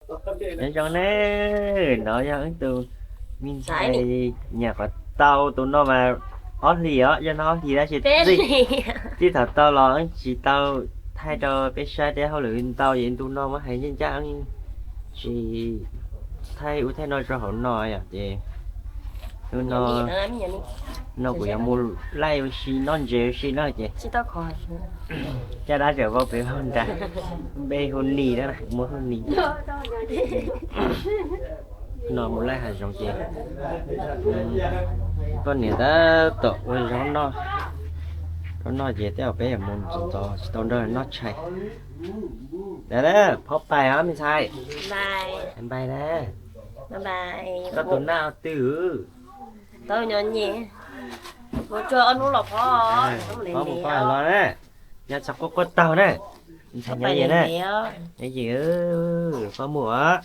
Nyob zoo ne, no yog wb tus me ntxhais nyam qhov tau tus no mas ob hlis os, yog no ob hlis tab sis txij thaum tau los wb tsis tau thaij rau peb saib thiab, hauj lwm ntau ces ntu no muab hais ncaj ncaj tsis thaij ub thaij no rau hauv no yom, ces hnub no no kuv yuav mus laij ua si noj ntses ua si no ces caj dab tseem vau pem hauv nrad, npe hu Nis na, muaj hu Nis. No mus laij hav zoov ces koj niam tab tom ua zaub noj, zaub noj ces tej zaum peb yuav mus ntxov ntxov tsis tau nrog noj tshais. Phob pais os me ntxhais. Pais na. Koj tus naj twg? Phob mus phob los na, nyob txog quaj quaj taug na, ntxhais nyob yim na, nyob yim, phob mus os.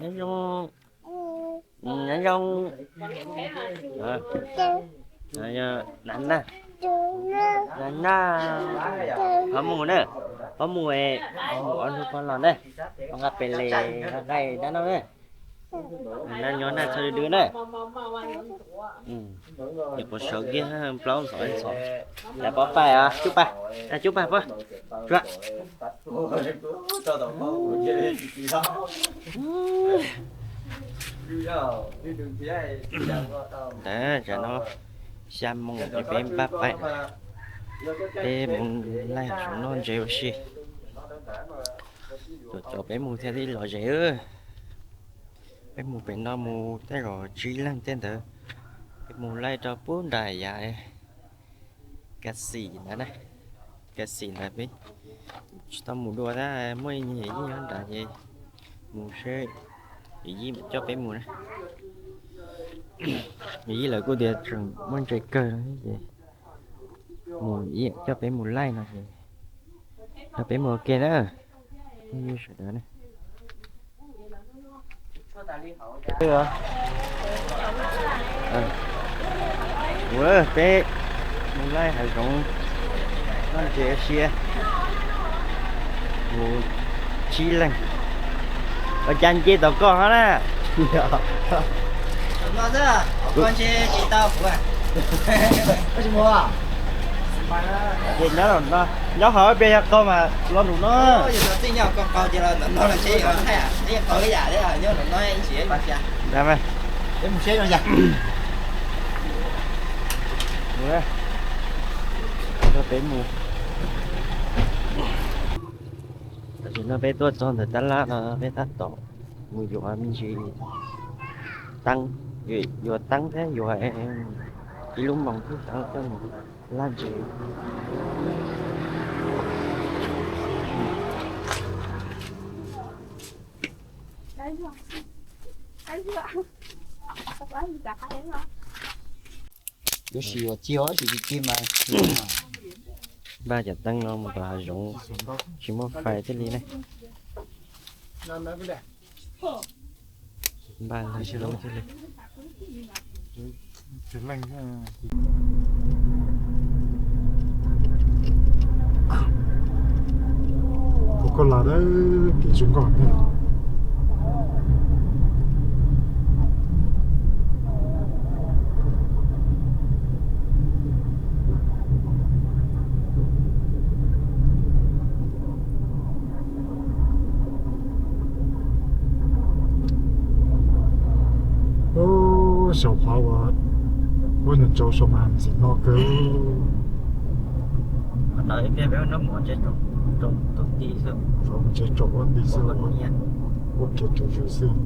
Nyob zoo, nyob zoo. Na na, na na, phob mus na, phob mus, mus ob hnub phob los na, phob nqa pem les nqa nqaij dab no na. Naj nyob naj txhob dwb dwb na. Ces puas sawv kiag plaub ntxov ntxov. Lawv pab pais os, cub pais, cub pais pab. Tsuag. Ntawd tsam no xya moos ces peb npaj pais, peb mus laij hav zoov noj ntses ua si. Cov peb mus thiaj li lom zem. Peb mus pem no mus tej zaum tsib leeg tej ntawd, peb mus laij rau pub nram yav Kas Xim ntawd na. Kas Xim ntawd peb tsis tau mus dua tab, muaj ib yim yij nyob nrad ces mus seb yim yij mam coj peb mus na. Yim yij lawv kuj tias tseem muaj ntses kawg no ces mus yim coj peb mus laij no ces nrog peb mus ua ke na. Sawv daws na, ua peb mus laij hav zoov noj ntses ua si, mus tsib leeg. Ua cas nce tom koj hov na? Ces nyob, nyob hauv peb yog qau mas lo lus no. Peb mus seb no yog. Nrog peb mus. Tam sim no peb tuaj txog ntawm tab laj no peb tab tom mus yuav me ntsis teeb, yuav teeb thiab yuav ib lub moos tub teeb coj mus laj ntses. Yuav sim yuav txiv os, sim tsis txiv mas. Npaj cov teeb no mus tom hav zoov tsis muaj fais thiaj li ne. Npaj lawv tsis loob thiaj li. Kuv koj las kev zoo nkauj ne. Xyaum qhov uas muab nws tso saum mas ntxim no kawg. Tsev tsaum ua nti xwb, ua kev tsaum zus xwb.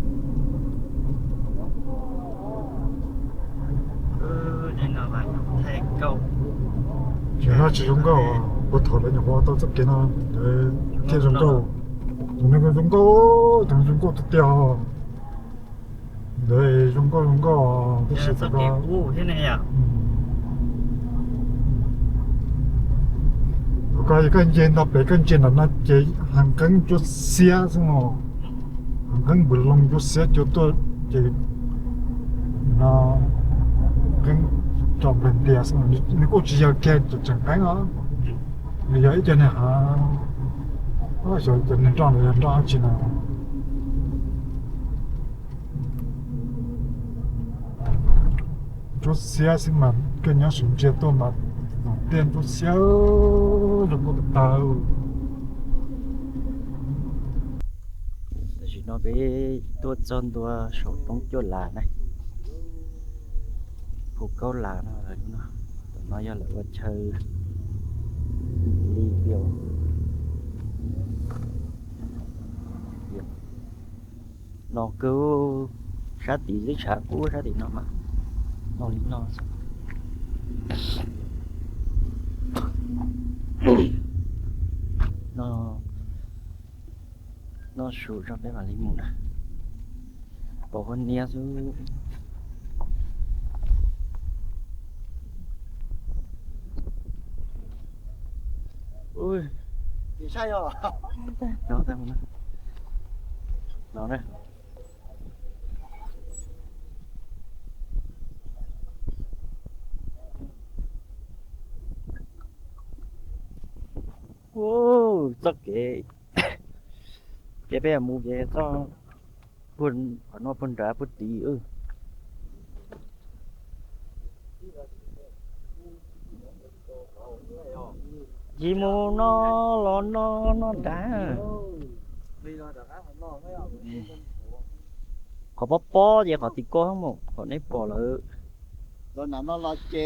Ces no tsis zoo nkauj, puag thaum lawv nyuam qhuav tau txoj kev no thiaj zoo nkauj. Tus no zoo nkauj, tus no zoo nkauj tiag tiag. Ntawd zoo nkauj zoo nkauj tib si txog ko. Thaum ko yog koj nce nto pem koj ntsia nram no ces hav nqeeb cuab xiab xwb no. Hav nqeeb npws loo cuab xiab cua tuaj ces no nqeeb tso npleg ntias xwb no, nws kuj tsis yog kiag tseem nqeeb os, nws yog ib co niag hav Xyov cov niag nroj ntawd yog nroj dab tsi no. Ntsuab xiab xwb mas koj nyob saum ntsia tuaj mas tej ntsuab xiab zoo nkauj tas. Tam sim no peb tuaj txog ntua saum roob cuaj las na, Phu Kaub Las no lawm no. Tam no yog lawv ua chaw li no kawg, sab tid twb tshav kub sab tim no mas no li no xwb. No, no su tso peb mam li mus na. Pom huab niab xwb. No, no na. Txoj kev, ces peb mus ces txoj, qhov no puag nrad puag tid. Tsis mus no los no, no nrad. Qhov pob pob ces qhov tim ko mus, qhov neb pom lawm. Los nram no los ces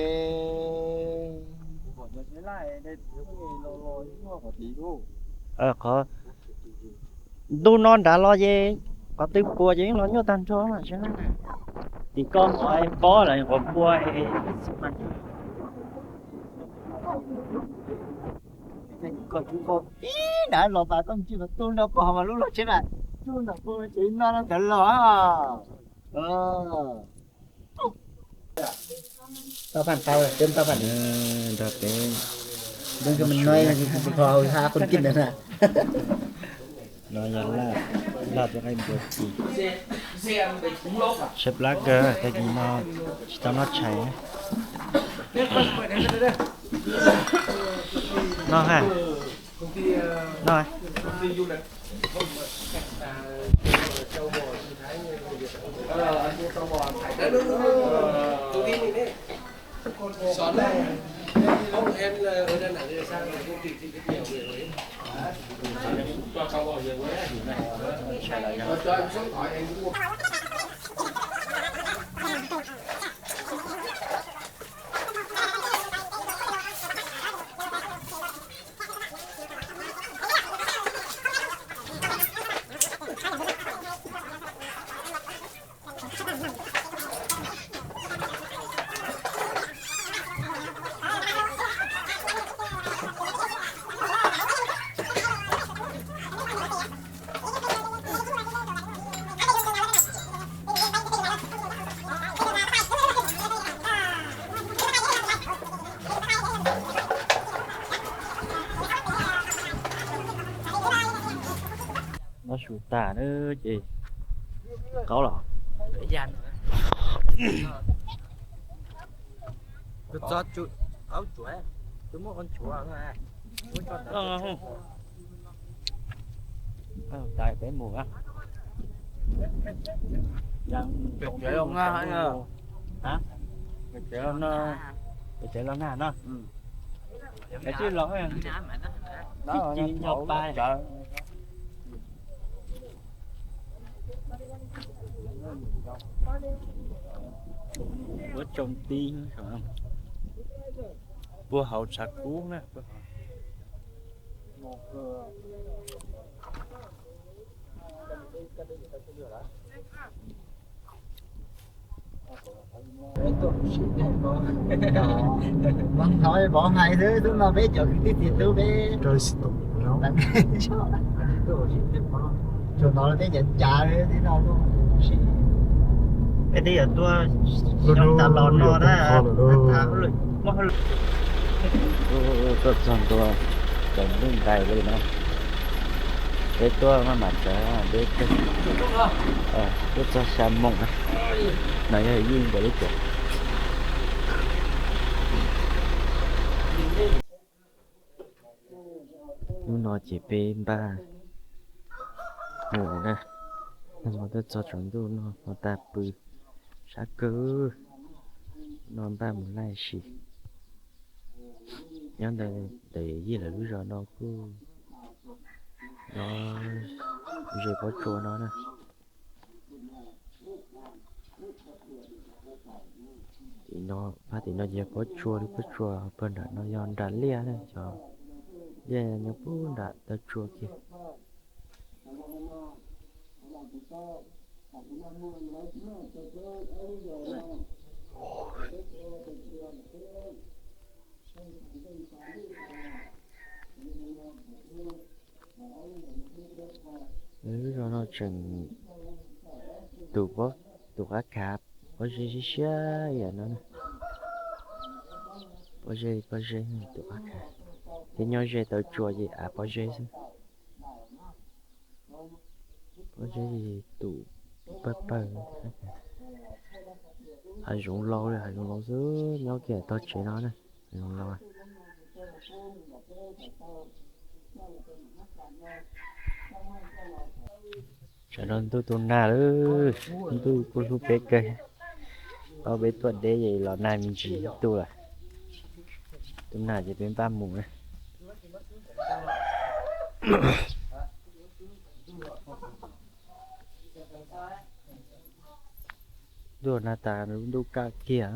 qhov ntu no nrad los ces qhov twg puas ces yeej los nyuaj tag nrho mas sab na. Tim ko qhov pob lawm qhov puas. Ib nrad los mas koj ntsia mas tu nrad pom mas lub log tsheb mas tu nrad pom ces no no ntawd los. Tau pam tau, peb tau pam. Nrog peb, peb kho hauv ha qhov kij ntawd na. No yog laj, laj rau qaib npua ci. Tshaib plab kawg, tag kis no tsis tau noj tshais. No ha. No. No su tas na ces qaub los. Tais peb mus a. Pem tsev los nag no. Pem tsev los nag no. Pem tsev los nag. Tsis nco pa. Ua tsoom ti puag hauv tshav kub na. Vov hais xwb, hnub no peb cov kwv tij txiv tub peb tsuas hnov peb cov cav li no. Peb twb yog tuaj xyoo tas los no na. Tuaj txog ntua cov ntuj ntais li no. Peb tuaj maj mam txawv, peb tuaj txog xya moos na. No yog yeej nkaus li cas. Hnub no ces peb npaj mus na. Nag hmo tuaj txog tsaus ntuj no hmo tag pw sab kawg, no npaj mus laij sim. Nyob ntawm yij lawv lub zos no kuj nyob ze pob tsuas no na. Tim no, phab tim no ces yog pob tsuas li, pob tsuas pawg nram no yog nram liaj na, cov liaj nyob puag nram taw tsua kiag. Lub zos no tseem tus, tus qab khav pob zeb siab siab ib yam no. Pob zeb, pob zeb tus qab khav, ces nyob ze taw tsua ces av pob zeb xwb. Pob zeb tus pawg pawg. Hav zoov laus li, hav zoov laus xwb nyob kiag tog tsev no na. Hav zoov laus. Tsam no ntuj tu nag lawm, ntuj kuj hlub peb kawg, tau peb tuaj deb es los nag me ntsis ib tug lawm. Tu nag ces peb npaj mus na. Ntuj nag tas lub ntuj kaj kiag,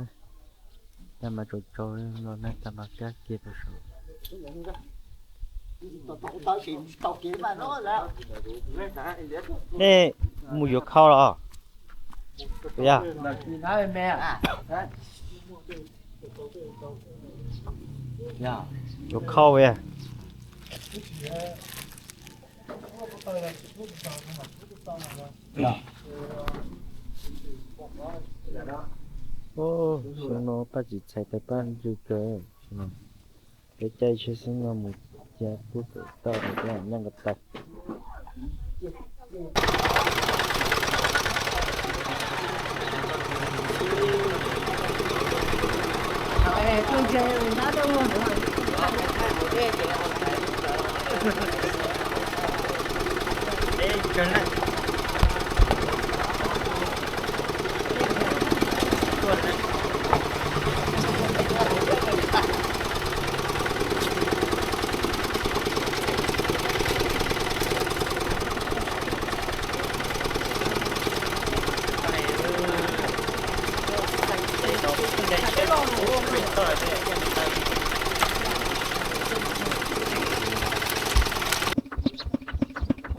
nag mas tsaus tsaus los nag tas mas kaj kiag rau saud. Nej mus yuav khau los? Yuav khau. Xyoo no paj txiv txhais tawg paj ntsws kawg. Peb caij tsheb xeeb no mus cia pub pem toj es peb mam nyob nqa tau.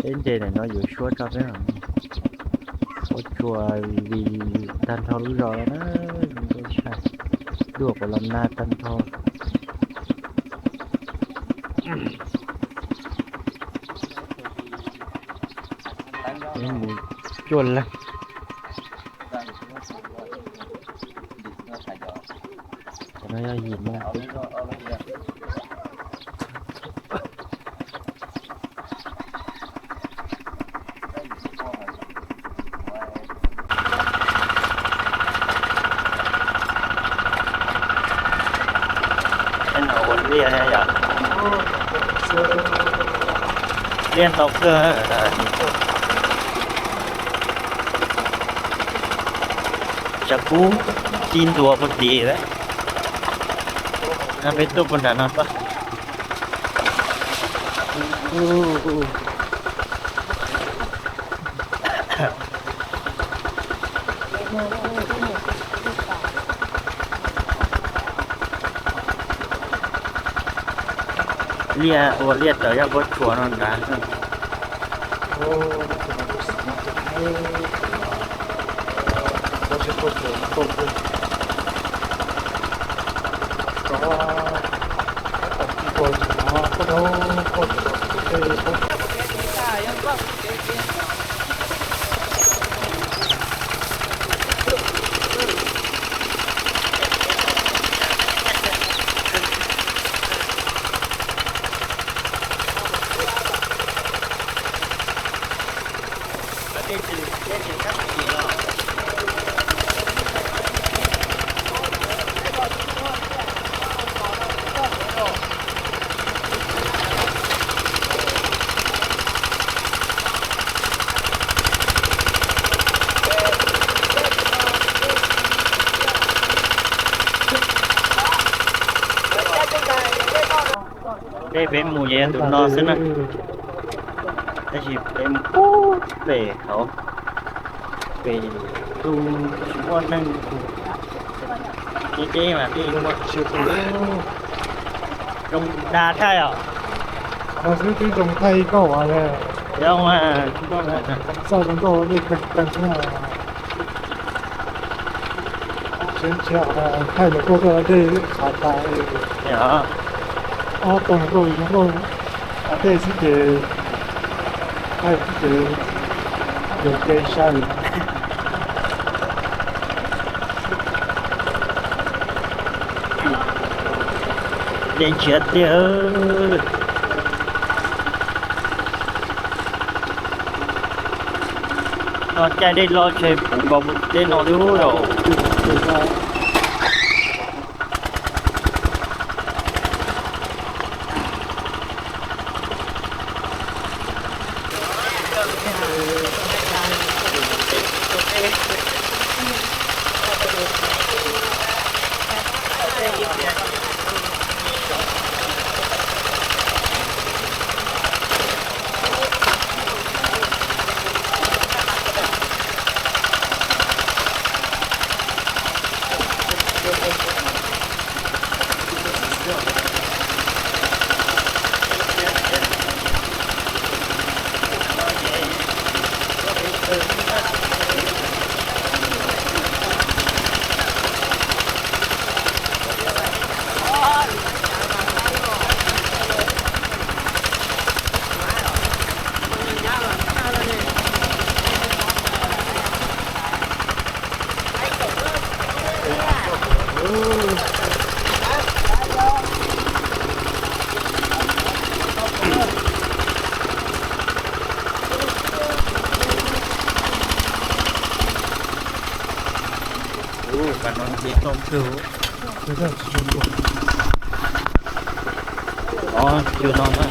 Peb nce ntawm no yuav suab tso peb, suab tsuas vim tag nrho lub zos na, zoo nkauj tshaj, dua quav los nag tag nrho. Mus cuaj leeg. Cov no yog yim leeg. Ua liaj yom, liaj ntau kawg. Tsam kub tib ntua puag tim lawm. Peb tuaj puag nram no. Liaj ua liaj raws yog pob tsuas no nrad. Peb mus ces yog tus no xwb na, tab sis peb mus pem hauv, pem tu tsis muaj neeg, deb deb mas peb mus. Zoo dag thaj yom. Xwb twb zoo thaij koj as. Zoo, txaj zoo nkauj dej teeg teeg. Thaij los koj koj dej xav tas. Ob tog los koj zoo nkauj, dej xwb ces, thaij xwb ces, yog kev sai. Dej ntshiab tiag. No caij dej loj ntshe puv nkaus tej no thiab yom. Ua, pas no ces tau kawg. Ov, cua no na.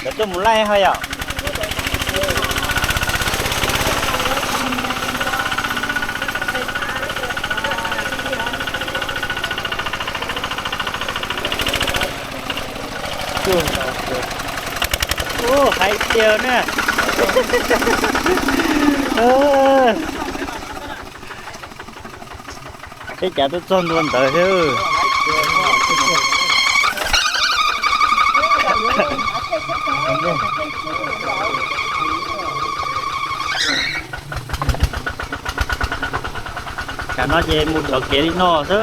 Cov tuaj mus laij ho yom. Ua, hais tiag na. Peb cav tuaj txog ntua ntawd thiab. Tam no ces mus txoj kev li no xwb.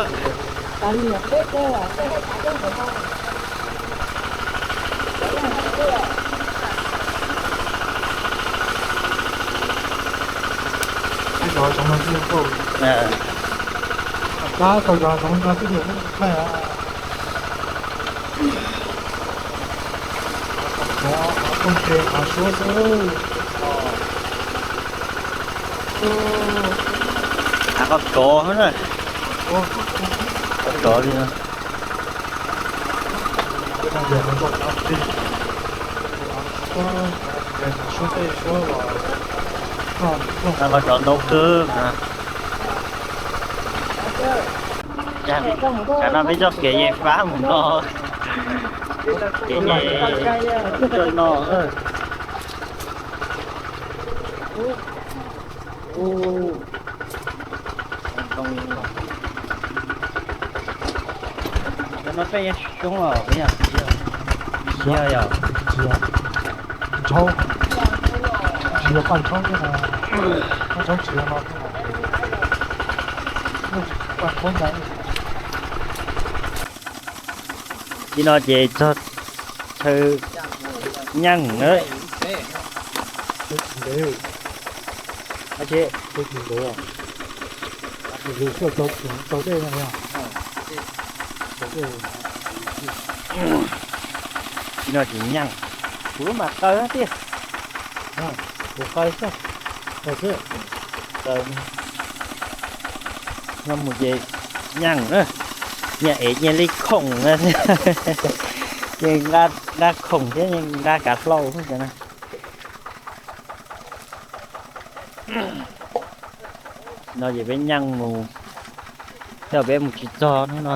Av qhov tsov na. Qhov tsov li no. Qhov tsov ntau kawg. Tam no peb txoj kev yej fab mus no. Kev yej no. Cov no peb yeej soob los yog, yog, yog. Ntshauv, tsis yog paj ntshauv thiab, paj ntshauv tsis yog no thiab, paj ntshauv ntawd. Li no ces txog chaw nyeej na. Li no ces nyeej, kuv lub mas qaws tiag, kuv qaws xwb. Qaws, no mus ces nyeej na, nyeej es nyeej li khoom na. Ces nqa, nqa khoom thiab nqa kav hlau xwb na. No ces peb nyeej mus, tej zaum peb mus tsis txog hnub no.